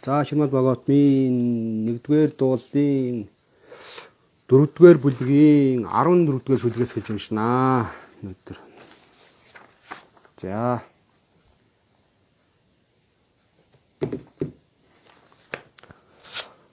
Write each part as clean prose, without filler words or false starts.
За Шримад Бхагаватмын 1-р дуулын 4-р бүлгийн 14-р шүлгээс хэлж уншнаа. Өнөөдөр. За.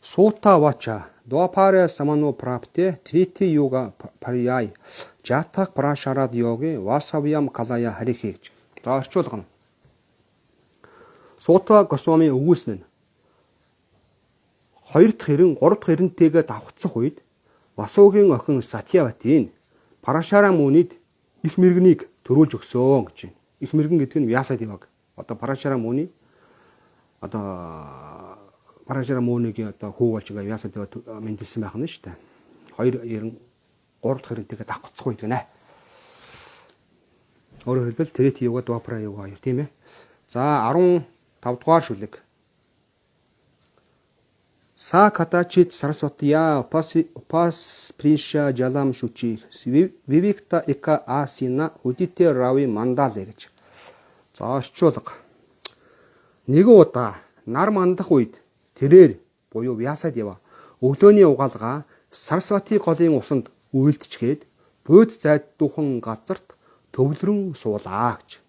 Сута вача Двапара самано прапте трити юга парияй жатак прашарад йоги васавьям калая харихи гэж. За орчуулгана. Сута Госвами өгүүлсэн нь хоёр дахь хэрэн, гурав дахь хэрэнтэйгээ давхцах үед Васугийн охин Сатьяватын Парашара мөнид их мэрэгнийг төрүүлж өгсөн гэж байна. Их мэрэгэн гэдэг нь Вьясадеваг. Одоо Парашара мөний одоо Парашара мөнийг одоо хүү болж байгаа Вьясадева мэндэлсэн байх нь шүү дээ. Хоёр ерэн гурав дахь хэрэнтэйгээ давхцах үед гинэ. Өөрөөр хэлбэл Трети юга, Двапара юга хоёр тийм ээ. За 15 дугаар шүлэг. Са катачит сарасватия упас приша жалам шучи вивикта ика асина удите рави мандале гэж. За орчуулга. Нэгэн удаа нар мандах үед тэрээр буюу Вьясадева өглөөний угаалгаа Сарасвати голын усанд үйлдчгээд бууд зайдуухан газарт төвлөрөн суулаа гэж.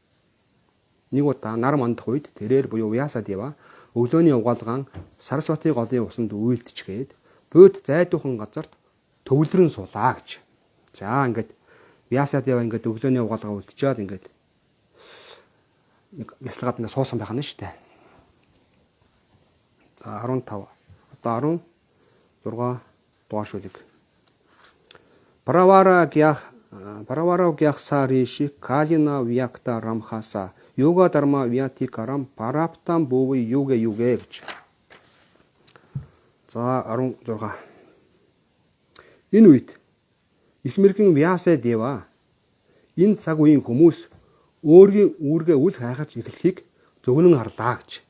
Нэг удаа нар мандах үед тэрээр буюу Вьясадева өглөөний угаалгаан Сарасвати голын усанд үйлдчгээд бууд зайдуухан газарт төвлөрөн суулаа гэж. За ингээд Вьясадева ингээд өглөөний угаалгаа үлдчихэд ингээд нэг бясалгаад ингээд суусан байх нь шүү дээ. За 15 одоо 16 дугаар шүлэг. Паравара гях Паравара гяхсариши калина вьякта рамхаса юга дарма вьятикарам параптам бууви юге юге гэж. За 16. Энэ үед их мэрэгэн Вьяса дева энэ цаг үеийн хүмүүс өөрийн үүргээ үл хайхаж эхлэхийг зөгнөн харлаа гэж.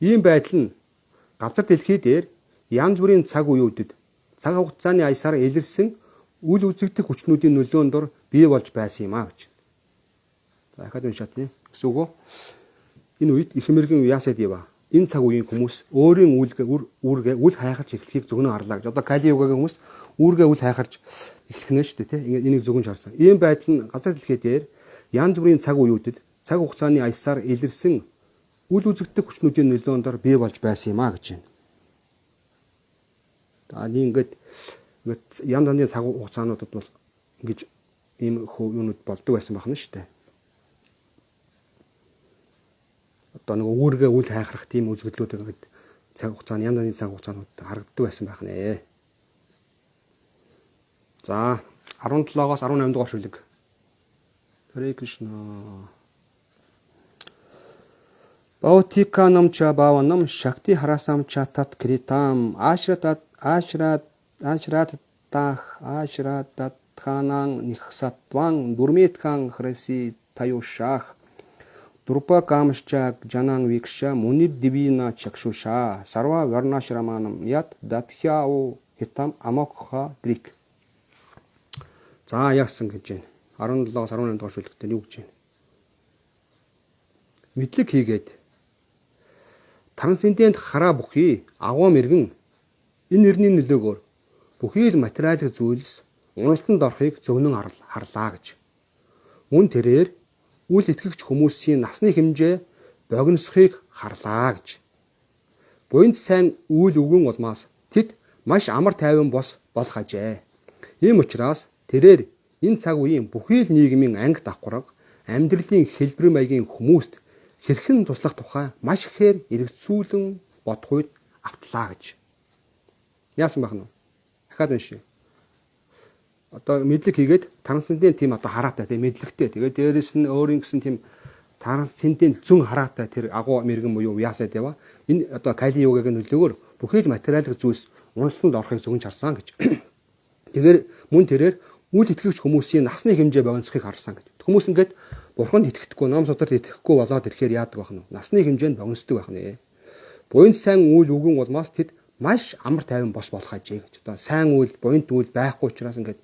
Ийм байдал нь газар дэлхий дээр янз бүрийн цаг үеүүдэд цаг хугацааны аясаар илэрсэн үл үзэгдэх хүчнүүдийн нөлөөнд дор бий болж байсан юм а гэж. За дахиад уншаад тийм. Гэсэн үг үү? Энэ үед их мэрэгэн Вьясадева энэ цаг үеийн хүмүүс өөрийн үүргээ үл хайхарч эхлэхийг зөгнөн харлаа гэж. Одоо Кали югагийн хүмүүс үүргээ үл хайхарч эхлэх нэ шүү дээ, тийм. Энийг зөгнж харсан. Ийм байдал нь газар дэлхий дээр янз бүрийн цаг үеүүдэд цаг хугацааны аясаар илэрсэн үл үзэгдэх хүчнүүдийн нөлөөнд дор бий болж байсан юм а гэж байна. За ингээд янз янзын цаг хугацаануудад бол ингэж ийм юунууд болдог байсан байх нь шүү дээ. Одоо нэг үүргээ үл хайхрах тийм үзэгдлүүд ингээд цаг хугацааны янз янзын цаг хугацаанууд харагддаг байсан байх нэ. За 17-оос 18 дугаар шүлэг. Харе Кришна. Баутиканам ча баванам шакти харасам ча тат критам ашратат ашрат ашрататах ашрататханан нихсатван дурмитхан храси таюшах Дурпа камшчак джанан викша мунид дивина чакшуша сарва варнашраманам ят датхяу хитам амокха дрик. За яасан гэж байна. 17-оос 18 дугаар шүлэгтээ юу гэж байна? Мэдлэг хийгээд трансцендент хараа бүхий агуу мэрэгэн энэ нэрний нөлөөгөөр бүхий л материалын зүйлс уналтанд орохыг зөгнөн харлаа гэж. Мөн тэрээр үл итгэгч хүмүүсийн насны хэмжээ богиносхийг харлаа гэж. Буянт сайн үйл үгэн улмаас тэд маш амар тайван бос болох ажээ. Ийм учраас тэрээр энэ цаг үеийн бүхий л нийгмийн анги давхарга амьдралын хэлбэр маягийн хүмүүст хэрхэн туслах тухай маш ихээр эргэцүүлэн бодох үед автлаа гэж. Яасан байх нь вэ? Дахиад уншъя. Одоо мэдлэг хийгээд трансцендент тийм одоо хараатай тийм мэдлэгтэй. Тэгээд дээрэс нь өөрийн гэсэн тийм трансцендент зүүн хараатай тэр агуу мэрэгэн буюу Вьясадева энэ одоо Кали югагийн нөлөөгөөр бүхий л материалын зүйлс уналтанд орохыг зөгнж харсан гэж. Тэгэхээр мөн тэрээр үл итгэгч хүмүүсийн насны хэмжээ богиносхийг харсан гэж. Хүмүүс ингээд бурханд итгэхгүй, ном сударт итгэхгүй болоод ирэхээр яадаг байх нь вэ? Насны хэмжээнд богиносдог байх нэ. Буян сайн үйл үгэн улмаас тэд маш амар тайван бос болох ажээ гэж. Одоо сайн үйл, буянт үйл байхгүй учраас ингээд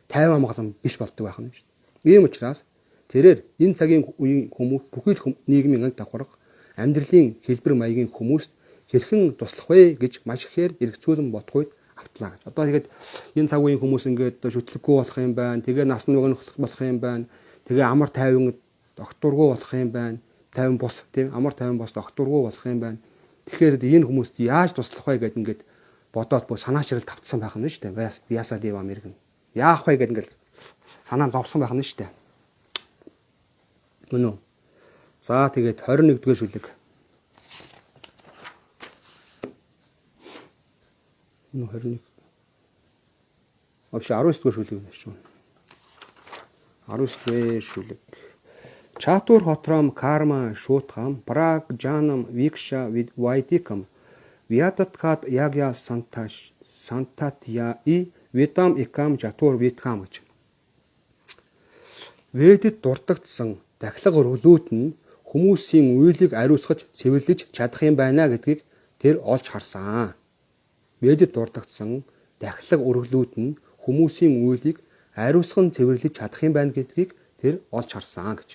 тайван амгалан биш болдог байх нь шүү дээ. Ийм учраас тэрээр энэ цагийн үеийн хүмүүс бүхий л нийгмийн анги давхарга амьдралын хэлбэр маягийн хүмүүст хэрхэн туслах вэ гэж маш ихээр эргэцүүлэн бодох үед автлаа гэж. Одоо тэгээд энэ цаг үеийн хүмүүс ингээд шүтлэггүй болох юм байна. Тэгээ нас нь өгнөх болох юм байна. Тэгээ амар тайван докторгүй болох юм байна. Тайван бус тийм амар тайван бус докторгүй болох юм байна. Тэгэхээр энэ хүмүүст яаж туслах вэ гэдээ ингээд бодоод бүх санаачрал тавцсан байх нь шүү дээ. Вяса Дева мэрэгэн. Яах вэ гэдээ ингээд санаа зовсон байх нь шүү дээ. Мөн үү? За тэгээд 21-р шүлэг. Энэ 21. Авш 19-р шүлэг юм шүү. 19-р шүлэг. Чатур хотром карма шуутхам праг жанам викша вайдикам вятаткат ягя санташ сантатя и видам икам чатур витхам гэж. Ведэд дурддагдсан дахилга өргөлүүд нь хүмүүсийн уйлыг ариусгаж цэвэрлэж чадах юм байна гэдгийг тэр олж харсан. Ведэд дурддагдсан дахилга өргөлүүд нь хүмүүсийн уйлыг ариусган цэвэрлэж чадах юм байна гэдгийг тэр олж харсан гэж.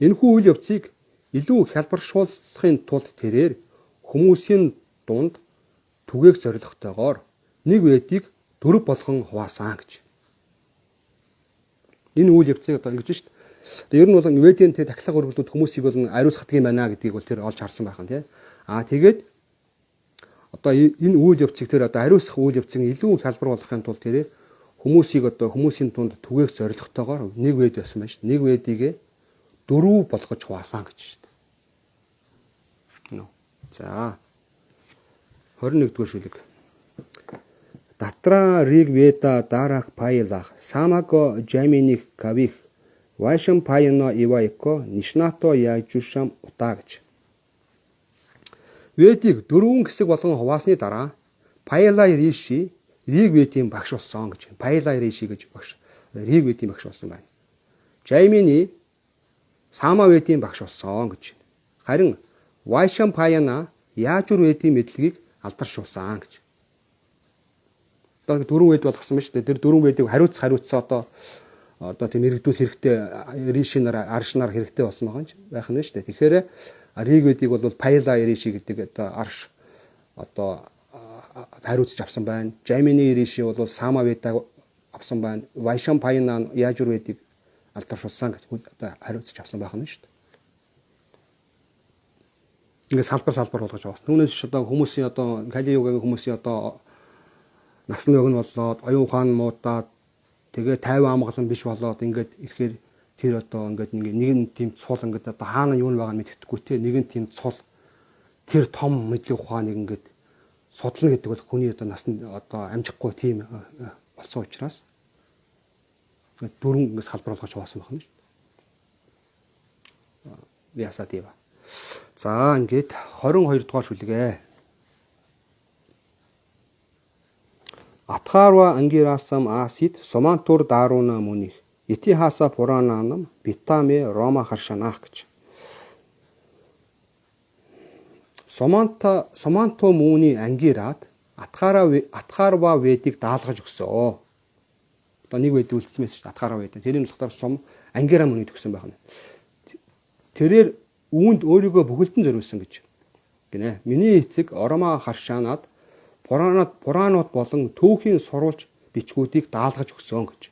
Энэхүү үйл явцыг илүү хялбаршуулахын тулд тэрээр хүмүүсийн дунд түгээх зорилготойгоор нэг ведийг дөрв болгон хуваасан гэж. Энэ үйл явцыг одоо ингэж шүү дээ. Одоо ер нь бол ведийн тэр дахилга өргөлүүд хүмүүсийг бол ариусгадаг юм байна гэдгийг бол тэр олж харсан байх нь тий. Аа тэгээд одоо энэ үйл явцыг тэр одоо ариусгах үйл явцыг илүү хялбар болгохын тулд тэрээр хүмүүсийг одоо хүмүүсийн дунд түгээх зорилготойгоор нэг вед байсан байна шүү дээ. Нэг ведийг дөрөв болгож хуваасан гэж шүү дээ. За 21-р шүлэг. Датра Риг Веда Дарах Пайлах Самаго Жаминих Кавих Вайшам Паяно Иваико Нишнато Яжушам Ута гэж. Ведийг дөрвөн хэсэг болгон хуваасны дараа Пайлай Риши Риг Ведийн багш болсон гэж. Пайлай Риши гэж багш Риг Ведийн багш болсон байна. Жаймини Сама Ведийн багш болсон гэж. Харин Вайшам Паяна Яажур Ведийн мэдлэгийг алдаршуулсан гэж. Одоо дөрвөн вед болгосон байна шүү дээ. Тэр дөрвөн ведийг хариуцсан одоо тийм мэрэгдүүл хэрэгтэй риши нар арш нар хэрэгтэй болсон байгаа юм байх нь шүү дээ. Тэгэхээр Риг ведийг бол Пайла риши гэдэг одоо арш одоо хариуцж авсан байна. Жаймини риши бол Сама ведаг авсан байна. Вайшам Паяна Яажур ведийг алдаршуулсан гэж одоо хариуцж авсан байх нь шүү дээ. Ингээд салбар болгож авсан. Түүнээс одоо хүмүүсийн одоо Кали югагийн хүмүүсийн одоо насны өгн болоод оюун ухаан муудаад тэгээ тайван амгалан биш болоод ингээд ирэхээр тэр одоо ингээд нэгэн тийм цул ингээд одоо хаана юу байгааг мэдэхгүй те нэгэн тийм цул тэр том мэдлэг ухааныг ингээд судлана гэдэг бол хүний одоо насанд одоо амжихгүй тийм болсон учраас ингээд дөрвөн ингээд салбар болгож хуваасан байна шүү дээ. Ясаа дива. За ингээд 22 дугаар шүлгээ. Атхарва Ангирасам Асид Сумантур Даруна мөних Итихаса Пурананам Битаме Рома Харшанах гэж. Суманто мууны Ангирад Атхарва Ведийг даалгаж өгсөө. Одоо нэг вед үлдсэн байсан шүү дээ. Атхарва вед. Тэрийг болохоор Сум Ангира мөнийг төгсөн байх нь. Тэрээр үүнд өөрийгөө бүхэлдэн зориулсан гэж гинэ. Миний эцэг Орома Харшанад Пуранууд болон түүхийн сурвалж бичгүүдийг даалгаж өгсөн гэж.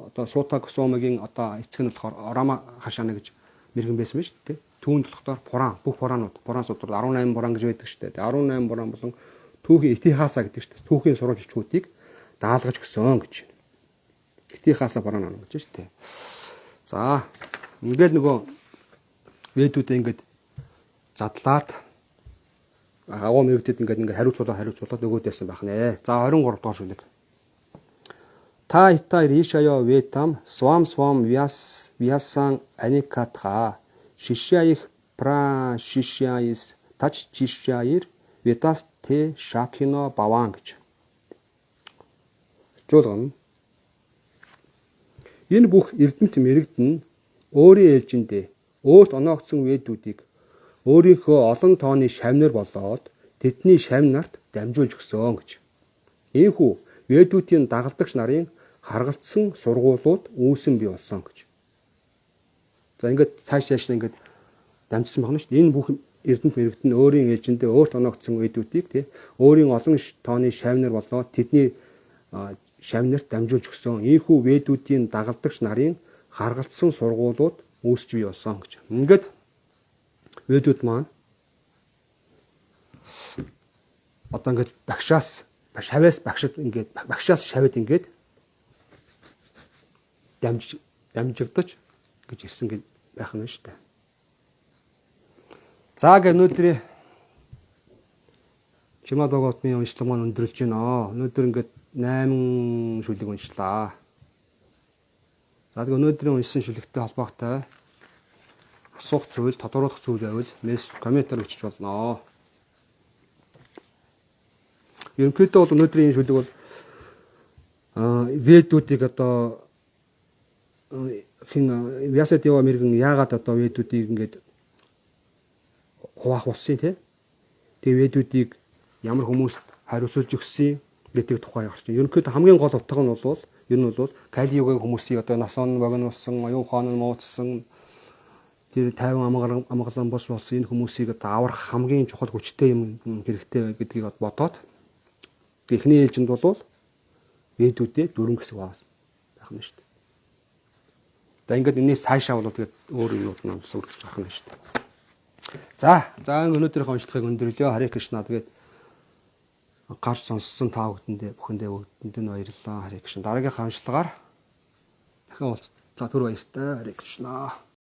Одоо Сута Госвамигийн одоо эцэг нь болохоор Орома Харшана гэж мэрэгэн байсан байна шүү дээ. Түүнд болохоор Пуран, бүх Пуранууд, Пуран судрууд 18 Пуран гэж байдаг шүү дээ. 18 Пуран болон түүхийн Итихаса гэдэг шүү дээ. Түүхийн сурвалж бичгүүдийг даалгаж өгсөн гэж. Итихаса Пуран гэж шүү дээ. За, ингээл нөгөө ведүүдээ ингээд задлаад агуу мэрэгдэд ингээд хариуцуулаад нөгөөд ясан байх нэ. За 23 дугаар шүлэг. Та ита ришая ветам свам свам вяс вясан аникатха шишяих пра шишяис тач чишяир ветас те шакино баван гэж. Орчуулган. Энэ бүх эрдэмт мэрэгд нь өөрийн ээлжиндээ өөрт оноогдсон ведүүдийг өөрийнхөө олон тооны шавнар болоод тэдний шавь нарт дамжуулж өгсөн гэж. Ийхүү ведүүдийн дагалдагч нарын харгалцсан сургуулиуд үүсэн бий болсон гэж. За ингээд цааш цааш ингээд дамжсан байна шүү дээ. Энэ бүх эрдэмт мэрэгдэн өөрийн ээлжиндээ өөрт оноогдсон ведүүдийг тий өөрийн олон тооны шавнар болоо тэдний шавнарт дамжуулж өгсөн. Ийхүү ведүүдийн дагалдагч нарын харгалцсан сургуулиуд үүсч бий болсон гэж. Ингээд ведүүд маань одоо ингээд багшаас шаваас багшид ингээд багшаас шавид ингээд дамжигдаж гэж ирсэн гэж байх нь шүү дээ. За гэ өнөөдрийн Чимаа Богоотны уншлага маань өндөрлж байна. Өнөөдөр ингээд 8 шүлэг уншлаа. За тэгээ өнөөдрийн уншсан шүлэгтэй холбоотой асуух зүйл, тодруулах зүйл байвал мессеж комментээр бичиж болно. Ерөнхийдөө бол өнөөдрийн энэ шүлэг бол ведүүдийг одоо хин Вясадева мэрэгэн яагаад одоо ведүүдийг ингээд хуваах болсон те. Тэгээ ведүүдийг ямар хүмүүст хариуцуулж өгсөн гэдэг тухай гарч байна. Ерөнхийдөө хамгийн гол утга нь бол ер нь бол Кали югийн хүмүүсийг одоо насон богинулсан, оюун ухаан нь муудсан тэр 50 амгалан бос болсон энэ хүмүүсийг одоо аврах хамгийн чухал хүчтэй юм хэрэгтэй гэдгийг бодоод эхний ээлжинд бол ведүүдээ дөрвөн хэсэг байх нь шүү дээ. За ингээд энэний цаашаа бол тэгээд өөр юмнууд нь сүргэж гарах нь шүү дээ. За өнөөдрийнхөө уншлагыг өндөрлөё. Харе Кришна. Тэгээд гарч сонссон та бүхэндээ бүгдэнд нь баярлалаа. Харе Кришна. Дараагийнхаа уншлагаар дахин уулзлаа. Түр баяртай. Харе Кришна.